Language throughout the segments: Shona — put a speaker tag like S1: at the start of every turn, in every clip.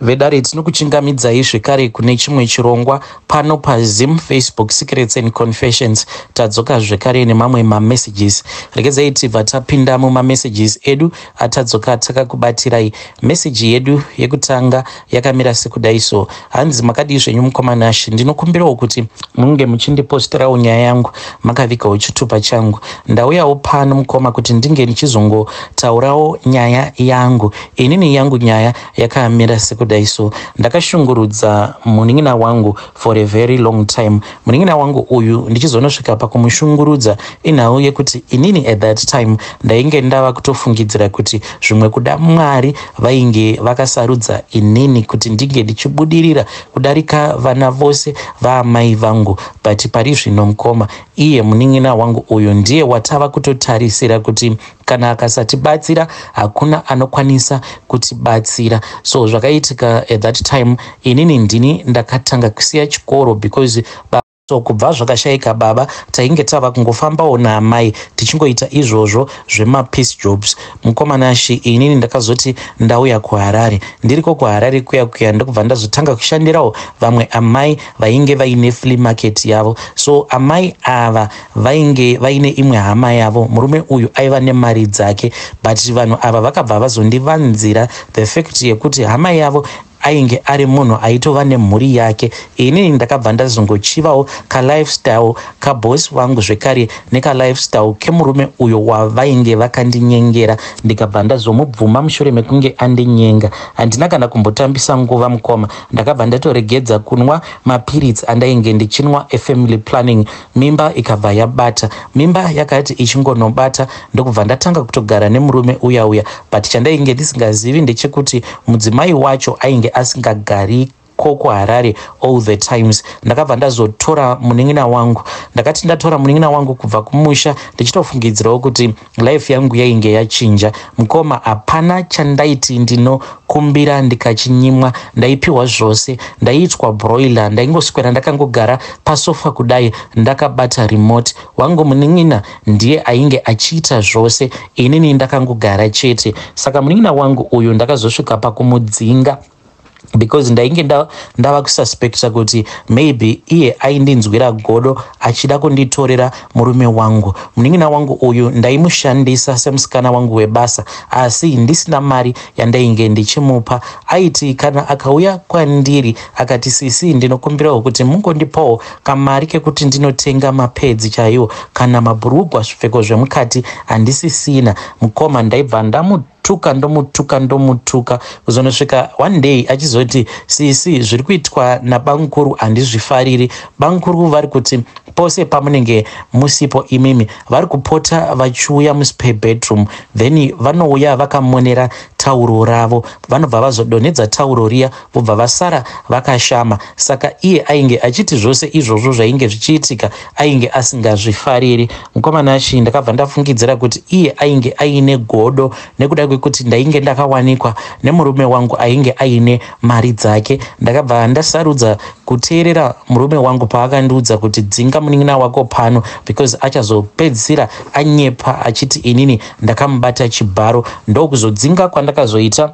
S1: Vedare, tinokuchingamidzai zvekare kune chimwe chirongwa pano paZim Facebook Secrets and Confessions. Tadzoka zvekare nemamwe mamessages. Regedzai tibva tapinda mumamessages edu atadzoka takakubatirai. Meseji yedu yekutanga yakamira sekudai so. Hanzi, "Makadii zvenyu mukoma Nashi? Ndinokumbirawo kuti munge muchindiposterawo nyaya yangu makavigawo chitupa changu. Ndauyawo pano mukoma kuti ndinge ndichizongotaurawo nyaya yangu. Inini yangu nyaya yakamira sekudai so. Ndakashungurudza munin'ina wangu for a very long time. Munin'ina wangu uyu ndichizonosvika pakumushungurudza inhau yekuti inini at that time ndainge ndava kutofungidzira kuti zvimwe kuda Mwari vainge vakasarudza inini kuti ndinge ndichibudirira kudarika vana vose vaamai vangu. But pari zvino mukoma, iye munin'ina wangu uyu ndiye watava kutotarisira kuti kana akasatibatsira, hakuna anokwanisa kutibatsira. So zvakaitika at that time, inini ndini ndakatanga kusiya chikoro because so kubva zvakashayika baba, tainge tava kungofambawo naamai tichingoita izvozvo zvemapiece jobs. Mukoma Nashi, inini ndakazoti ndauya kuHarare, ndiriko kuHarare kuya kuya, ndokubva ndazotanga kushandirawo vamwe amai vainge vaine flea market yavo. So amai ava vainge vaine imwe hama yavo. Murume uyu aiva nemari dzake, but vanhu ava vakabva vazondivanzira the fact yekuti hama yavo ainge ari munhu aitova nemhuri yake. Inini ndakabva ndazongochivawo kalifestyle kabosi wangu zvekare nekalifestyle kemurume uyo wavainge vakandinyengera, ndikabva ndazomubvuma mushure mekunge andinyenga. Handina kana kumbotambisa nguva mukoma, ndakabva ndatoregedza kunwa mapiritsi andainge ndichinwa efamily planning. Mimba ikabva yabata. Mimba yakati ichingonobata, ndokubva ndatanga kutogara nemurume uya uya. But chandainge ndisingazivi ndechekuti mudzimai wacho ainge asingagari ko kuHarare all the times. Ndakabva ndazotora munin'ina wangu. Ndakati ndatora munin'ina wangu kubva kumusha, ndichitofungidzirawo kuti life yangu yainge yachinja. Mukoma, hapana chandaiti ndinokumbira ndikachinyimwa. Ndaipiwa zvose, ndaiitwa broiler. Ndaingoswera ndakangogara pasofa kudai ndakabata remote. Wangu munin'ina ndiye ainge achiita zvose, inini ndakangogara chete. Saka munin'ina wangu uyu ndakazosvika pakumudzinga because ndainge ndava kususpecta kuti maybe iye aindinzwira godo achida kunditorera murume wangu. Munin'ina wangu uyu ndaimushandisa semusikana wangu webasa, asi ndisina mari yandainge ndichimupa. Aiti kana akauya kwandiri akati, 'Sisi, ndinokumbirawo kuti mungondipawo kamari kekuti ndinotenga mapedzi chaiwo kana mabhurugwa, zvipfeko zvemukati handisisina,' mukoma, ndaibva ndamutuka, ndomutuka, ndomutuka, kuzonosvika one day achizoti, 'Sisi, zviri kuitwa nabamukuru handizvifariri. Bamukuru vari kuti pose pamunenge musipo imimi, vari kupota vachiuya muspare bedroom, then vanouya vakamonera tauro ravo, vanobva vazodonhedza tauro riya, vobva vasara vakashama.' Saka iye ainge achiti zvose izvozvo zvainge zvichiitika ainge asingazvifariri. Mukoma Nashi, ndakabva ndafungidzira kuti iye ainge aine godo nekuda kwekuti ndainge ndakawanikwa nemurume wangu ainge aine mari dzake. Ndakabva ndasarudza kuteerera murume wangu paakandiudza kuti dzinga munin'ina wako pano, because achazopedzisira anyepa achiti inini ndakamubata chibharo. Ndokuzodzinga kwandakazoita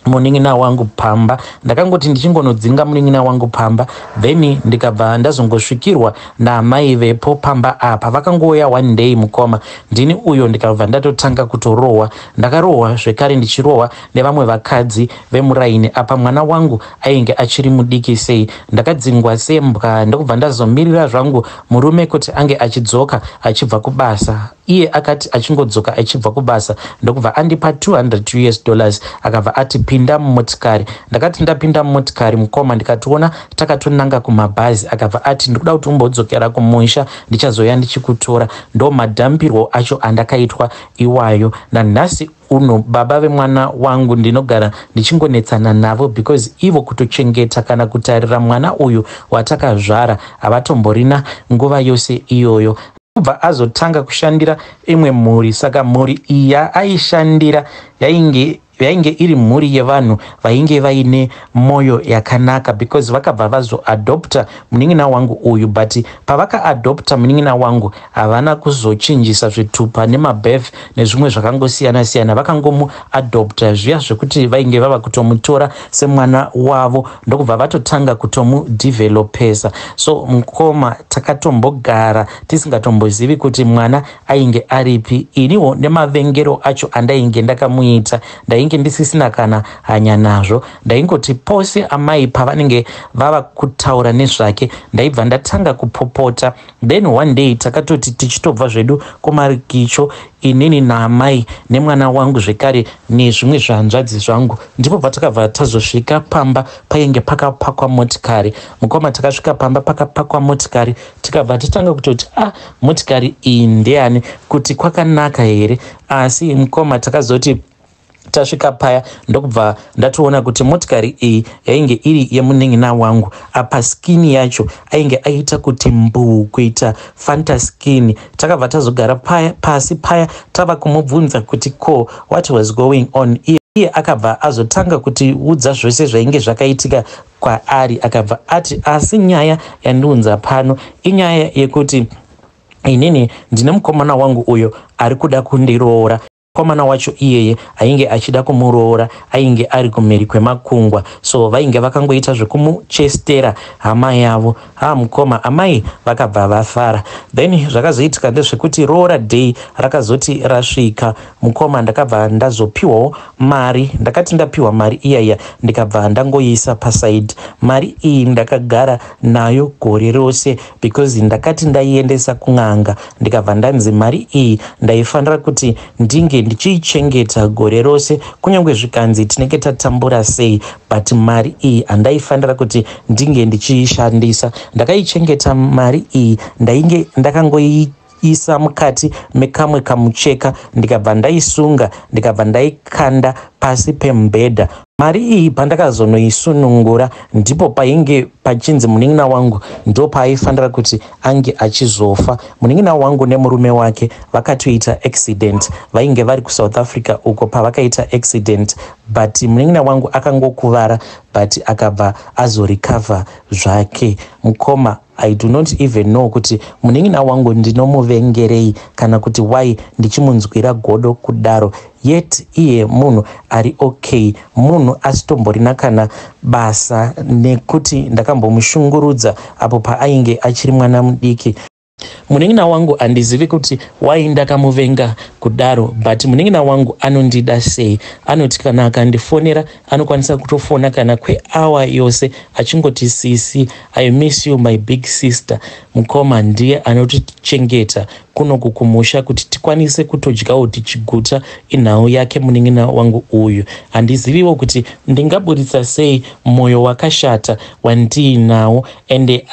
S1: munin'ina wangu pamba. Ndakangoti ndichingonodzinga munin'ina wangu pamba, then ndikabva ndazongosvikirwa naamai vepo pamba apa. Vakangouya one day mukoma, ndini uyo ndikabva ndatotanga kutorohwa. Ndakarohwa zvekare, ndichirohwa nevamwe vakadzi vemuraini. Apa mwana wangu ainge achiri mudiki sei. Ndakadzingwa sembwa, ndokubva ndazomirira zvangu murume kuti ange achidzoka achibva kubasa. Iye akati achingodzoka achibva kubasa, ndokubva andipa 200 US dollars, akabva ati, 'Pinda mumotikari.' Ndakati ndapinda mumotikari mukoma, ndikationa takatonanga kumabhazi. Akabva ati, 'Ndikuda kuti umbodzokera kumusha, ndichazoya ndichikutora.' Ndo madhambirwo acho andakaitwa iwayo. Nanhasi uno baba vemwana wangu ndinogara ndichingonetsana navo, because ivo kutochengeta kana kutarira mwana uyu watakazvara havatomborina nguva yose iyoyo. Kubva azotanga kushandira imwe mhuri, saka mhuri iyi yaaishandira yainge Yainge iri mhuri yevanhu vainge vaine mwoyo yakanaka because vakabva vazoadopta munin'ina wangu uyu, but pavakaadopta munin'ina wangu havana kuzochinjisa zvitupa nemabirth nezvimwe zvakangosiyana siyana. Vakangomuadopta zviya zvekuti vainge vava kutomutora semwana wavo, ndokubva vatotanga kutomudevelopesa. So mukoma, takatombogara tisingatombozivi kuti mwana ainge aripi. Iniwo nemavengero acho andainge ndakamuita, ndainge ndisisina kana hanya nazvo. Ndaingoti pose amai pavanenge vava kutaura nezvake, ndaibva ndatanga kupopota. Then one day takatoti tichitobva zvedu kumarikicho, inini naamai nemwana wangu zvekare nezvimwe zvanzvadzi zvangu, ndipo patakabva tazosvika pamba painge pakapakwa motikari. Mukoma, takasvika pamba pakapakwa motikari, tikabva tatanga kutoti, "Ah, motikari iyi ndeyani? Kuti kwakanaka here?" Asi mukoma, takazoti tasvika paya, ndokubva ndatoona kuti motikari iyi yainge iri yemunin'ina wangu. Apa skin yacho ainge aita kuti mbuu, kuita Fanta skin. Takabva tazogara paya pasi paya, tava kumubvunza kuti ko what was going on. Iye akabva azotanga kutiudza zvose zvainge zvakaitika kwaari. Akabva ati, "Asi nyaya yandiunza pano inyaya yekuti inini ndine mukomana wangu uyo ari kuda kundiroora. Mukomana wacho iyeye ainge achida kumuroora ainge ari kumhiri kwemakungwa, so vainge vakangoita zvekumuchestera hama yavo." Ha, mukoma, amai vakabva vafara. Then zvakazoitika ndezvekuti roora day rakazoti rasvika, mukoma, ndakabva ndazopiwawo mari. Ndakati ndapiwa mari iyaya, ndikabva ndangoisa paside. Mari iyi ndakagara nayo gore rose because ndakati ndaiendesa kun'anga, ndikabva ndanzi mari iyi ndaifanira kuti ndinge ndichiichengeta gore rose, kunyange zvikanzi tinenge tatambura sei, but mari iyi handaifanira kuti ndinge ndichiishandisa. Ndakaichengeta mari iyi, ndainge ndakangoiisa mukati mekamwe kamucheka, ndikabva ndaisunga, ndikabva ndaikanda pasi pemubhedha. Mari iyi pandakazonoisunungura, ndipo painge pachinzi munin'ina wangu ndo paaifanira kuti ange achizofa. Munin'ina wangu nemurume wake vakatoita accident. Vainge vari kuSouth Africa uko pavakaita accident, but munin'ina wangu akangokuvara, but akabva azorecover zvake. Mukoma, I do not even know kuti munin'ina wangu ndinomuvengerei kana kuti why ndichimunzwira godo kudaro, yet iye munhu ari okay, munhu asitomborina kana basa nekuti ndakambomushungurudza apo paainge achiri mwana mudiki. Munin'ina wangu handizivi kuti wai ndakamuvenga kudaro, but munin'ina wangu anondida sei. Anoti kana akandifonera, anokwanisa kutofona kana kweawa yose achingoti, "Sisi, I miss you, my big sister." Mukoma, ndiye anotichengeta kunoku kumusha kuti tikwanise kutodyawo tichiguta. Inhau yake munin'ina wangu uyu. Handiziviwo kuti ndingaburitsa sei mwoyo wakashata wandiinawo, ende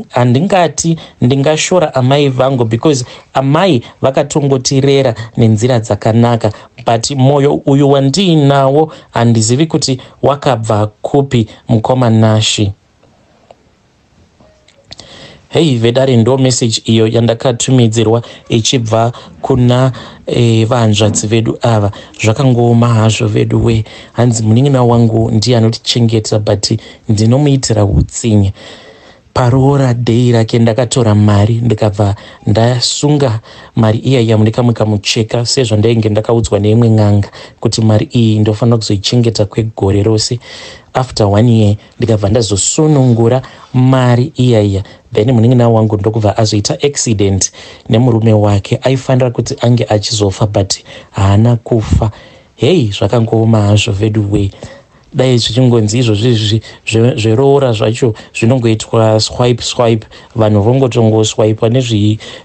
S1: handingati ndingashora amai vangu because amai vakatongotirera nenzira dzakanaka, but mwoyo uyu wandiinawo handizivi kuti wakabva kupi. Mukoma Nashi, hei vedare, ndo message iyo yandakatumidzirwa ichibva kuna vanzvadzi vedu ava. Zvakangooma hazvo vedu we. Hanzi munin'ina wangu ndiye anotichengeta, but ndinomuitira utsinye. Paroora day rake ndakatora mari, ndikabva ndasunga mari iyaiya mune kamwe kamucheka, sezvandainge ndakaudzwa neimwe n'anga kuti mari iyi ndofanira kuzoichengeta kwegore rose. After one year ndikabva ndazosunungura mari iyaiya. Then munin'ina wangu ndokubva azoita accident nemurume wake. Aifanira kuti ange achizofa, but haana kufa. Hei, zvakangooma hazvo vedu wei. Dai zvichingonzi izvozvi zveroora zvacho zvinongoitwa swipe swipe, vanhu vongotongoswipa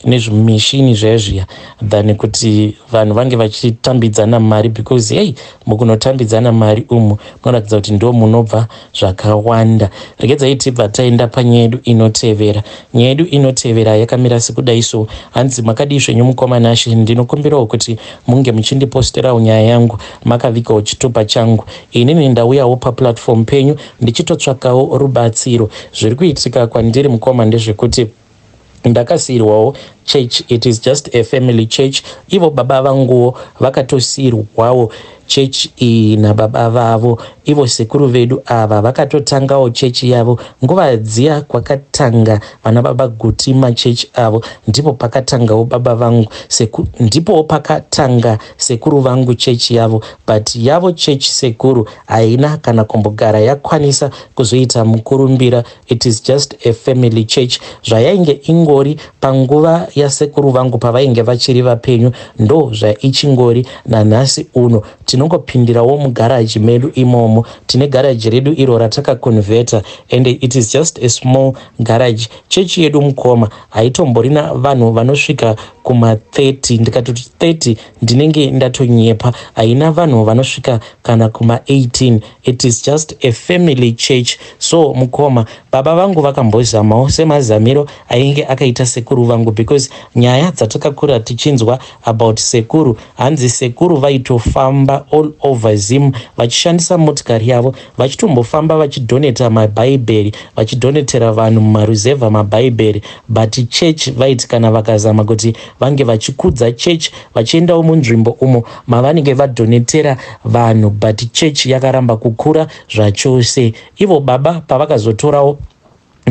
S1: nezvimishini zviya zviya, than kuti vanhu vange vachitambidzana mari, because hei, mukunotambidzana mari umu munoratidza kuti ndo munobva zvakawanda. Regedzai tibva taenda panyaya yedu inotevera. Nyaya yedu inotevera yakamira sekudai so. Hanzi, "Makadii zvenyu mukoma Nashe? Ndinokumbirawo kuti munge muchindiposterawo nyaya yangu makavigawo chitupa changu. Inini ndauyawo paplatform penyu ndichitotsvakawo rubatsiro. Zviri kuitika kwandiri mukoma ndezvekuti ndakasiyirwawo church. It is just a family church. Ivo baba vanguwo vakatosiirwawo chechi iyi nababa vavo. Ivo sekuru vedu ava vakatotangawo chechi yavo nguva dziya kwakatanga vana baba Guti machechi avo, ndipo pakatangawo baba vangu seku, ndipo pakatanga sekuru vangu chechi yavo, but yavo chechi sekuru haina kana kumbogara yakwanisa kuzoita mukurumbira. It is just a family church. Zvayainge ingori panguva yasekuru vangu pavainge vachiri vapenyu, ndo zvaichingori nanhasi uno. Tinongopindirawo mugaraji medu imomo. Tine garaji redu iro ratakaconverta and it is just a small garage. Chechi yedu, mukoma, haitomborina vanhu vanosvika kuma30. Ndikatoti 30 ndinenge ndatonyepa. Haina vanhu vanosvika kana kuma18. It is just a family church. So mukoma, baba vangu vakambozamawo semazamiro ainge akaita sekuru vangu, because nyaya dzatakakura tichinzwa about sekuru, hanzi sekuru vaitofamba all over Zim vachishandisa motikari yavo, vachitombofamba vachidonata mabhaibheri, vachidonatera vanhu mumaruzevha mabhaibheri. But church, vaiti kana vakazama kuti vange vachikudza church, vachiendawo munzvimbo umo mavanenge vadonatera vanhu, but church yakaramba kukura zvachose. Ivo baba pavakazotorawo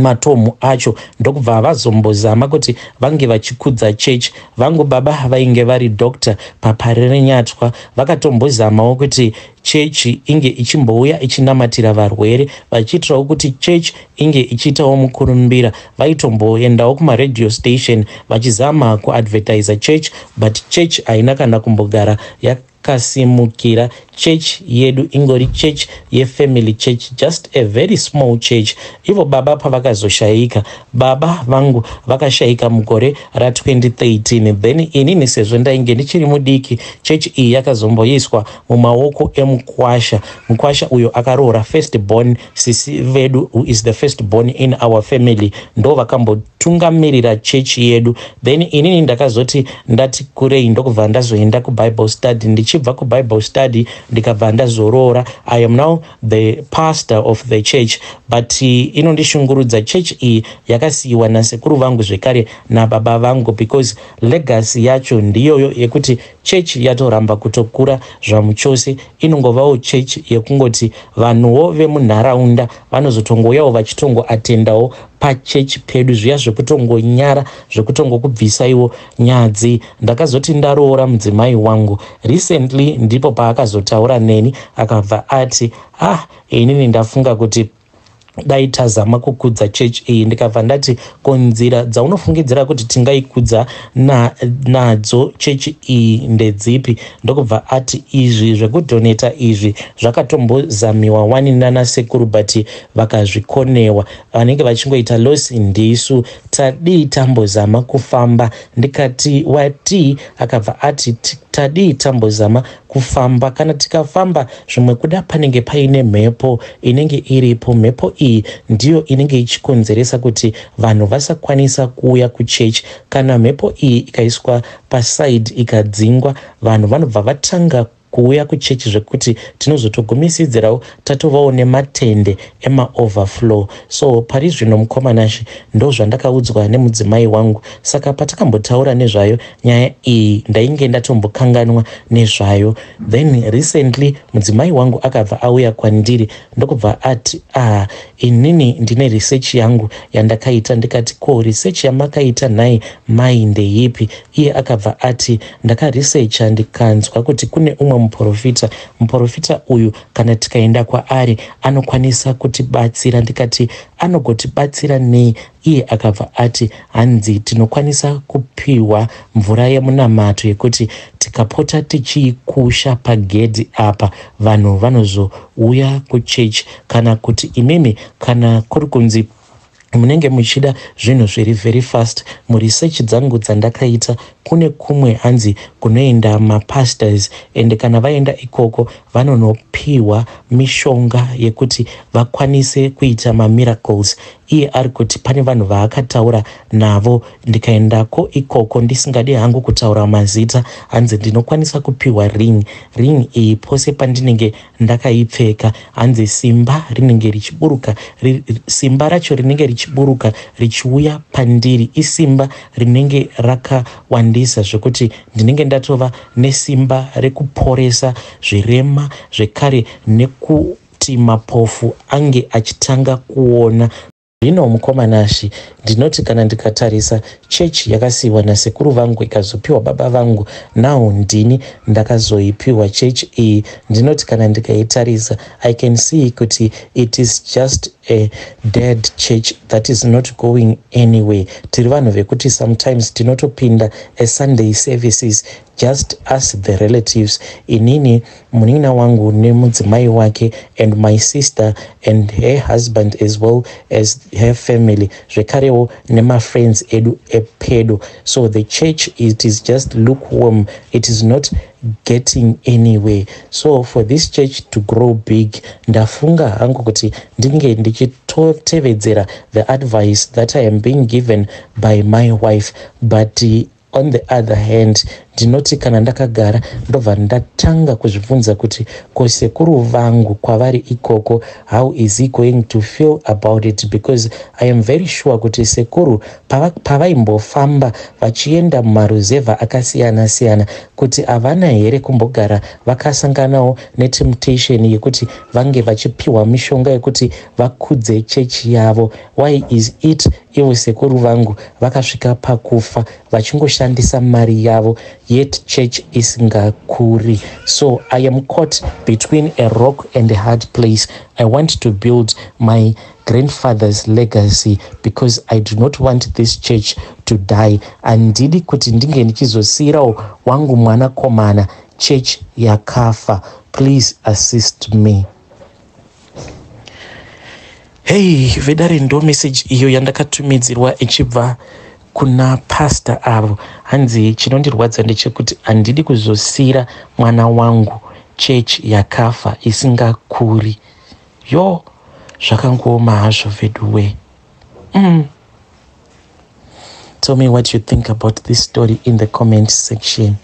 S1: matomu acho, ndokubva vazombozama kuti vange vachikudza chechi. Vangu baba vainge vari doctor paParirenyatwa. Vakatombozamawo kuti chechi inge ichimbouya ichinamatira varwere, vachiitirawo kuti chechi inge ichiitawo mukurumbira. Vaitomboendawo kumaradio station vachizama kuadvertisa church, but church haina kana kumbogara yakasimukira. Church yedu ingori church yefamily church, just a very small church. Ivo baba pavakazoshayika, baba vangu vakashayika mugore ra2013. Then inini, sezvo ndainge ndichiri mudiki, chechi iyi yakazomboiswa mumaoko emukwasha. Mukwasha uyo akaroora first born sisi vedu, who is the first born in our family, ndo vakambotungamirira chechi yedu. Then inini ndakazoti ndati kurei, ndokubva ndazoenda kuBible study. Ndichibva kuBible study, ndikabva ndazoroora. I am now the pastor of the church, but inondishungurudza church iyi yakasiyiwa nasekuru vangu zvekare nababa vangu, because legacy yacho ndiyoyo yekuti chechi yatoramba kutokura zvamuchose. Inongovawo chechi yekungoti vanhuwo vemunharaunda vanozotongouyawo vachitongoatendawo pachechi pedu, zviya zvekutongonyara, zvekutongokubvisaiwo nyadzi. Ndakazoti ndaroora mudzimai wangu recently, ndipo paakazotaura neni, akabva ati, "Ah, inini ndafunga kuti dai tazama kukudza chechi iyi." Ndikabva ndati, "Ko nzira dzaunofungidzira kuti tingaikudza nadzo chechi iyi ndedzipi?" Ndokubva ati, "Izvi zvekudonata izvi zvakatombozamiwa wani nanasekuru, but vakazvikonewa. Vanenge vachingoita loss ndisu. Tadii tambozama kufamba?" Ndikati, "Watii?" Akabva ati, "Tadii tambozama kufamba? Kana tikafamba, zvimwe kuda panenge paine mhepo inenge iripo. Mhepo iyi ndiyo inenge ichikonzeresa kuti vanhu vasakwanisa kuuya kuchechi. Kana mhepo iyi ikaiswa paside, ikadzingwa, vanhu vanobva vatanga kuuya kuchechi, zvekuti tinozotogumisidzirawo tatovawo nematende emaoverflow." So pari zvino, mukoma Nashe, ndo zvandakaudzwa nemudzimai wangu. Saka patakambotaura nezvayo nyaya iyi, ndainge ndatombokanganwa nezvayo. Then recently mudzimai wangu akabva auya kwandiri, ndokubva ati, "Ah, inini ndine research yangu yandakaita." Ndikati, "Ko research yamakaita nhai mai ndeipi?" Iye akabva ati, "Ndakaresearcha, ndikanzwa kuti kune umwe muprofita. Muprofita uyu, kana tikaenda kwaari, anokwanisa kutibatsira." Ndikati, "Anogotibatsira nei?" Iye akabva ati, "Hanzi tinokwanisa kupiwa mvura yemunamato yekuti tikapota tichiikusha pagedhi apa, vanhu vanozouya kuchechi. Kana kuti imimi, kana kuri kunzi munenge muchida zvinhu zviri very fast, muresearch dzangu dzandakaita, Kune kumwe hanzi kunoenda mapastors, ende kana vaenda ikoko vanonopiwa mishonga yekuti vakwanise kuita mamiracles. Iye ari kuti pane vanhu vaakataura navo, ndikaendako ikoko, ndisingadi hangu kutaura mazita, hanzi ndinokwanisa kupiwa ring. Ring iyi, pose pandinenge ndakaipfeka, hanzi simba rinenge richiburuka, simba racho rinenge richiburuka richiuya pandiri, isimba rinenge rakawandisa zvekuti ndinenge ndatova nesimba rekuporesa zvirema, zvekare nekuti mapofu ange achitanga kuona. Zvino mukoma Nashe, ndinoti kana ndikatarisa chechi yakasiyiwa nasekuru vangu ikazopiwa baba vangu, now ndini ndakazoipiwa chechi iyi, ndinoti kana ndikaitarisa, I can see kuti it is just a dead church that is not going anywhere. Tiri vanhu vekuti sometimes tinotopinda aSunday services, just us the relatives, inini, munin'ina wangu nemudzimai wake, and my sister and her husband as well as her family, zvekarewo nemafriends edu epedo. So the church, it is just lukewarm, it is not getting anywhere. So for this church to grow big, ndafunga hangu kuti ndinge ndichitotevedzera the advice that I am being given by my wife, but on the other hand, ndinoti kana ndakagara, ndobva ndatanga kuzvibvunza kuti ko sekuru vangu kwavari ikoko, how is he going to feel about it? Because I am very sure kuti sekuru pavaimbofamba vachienda mumaruzevha akasiyana-siyana, kuti havana here kumbogara vakasanganawo netemptation yekuti vange vachipiwa mishonga yekuti vakudze chechi yavo? Why is it ivo sekuru vangu vakasvika pakufa vachingoshandisa mari yavo, yet church isingakuri? So I am caught between a rock and a hard place. I want to build my grandfather's legacy because I do not want this church to die. Handidi kuti ndinge ndichizosiyirawo wangu mwanakomana church yakafa. Please assist me. Hei vedare, ndo message iyo yandakatumidzirwa ichibva kuna pasta avo. Hanzi chinondirwadza ndechekuti handidi kuzosiyira mwana wangu chechi yakafa isingakuri. Yo, zvakangooma hazvo veduwe. Tell me what you think about this story in the comment section.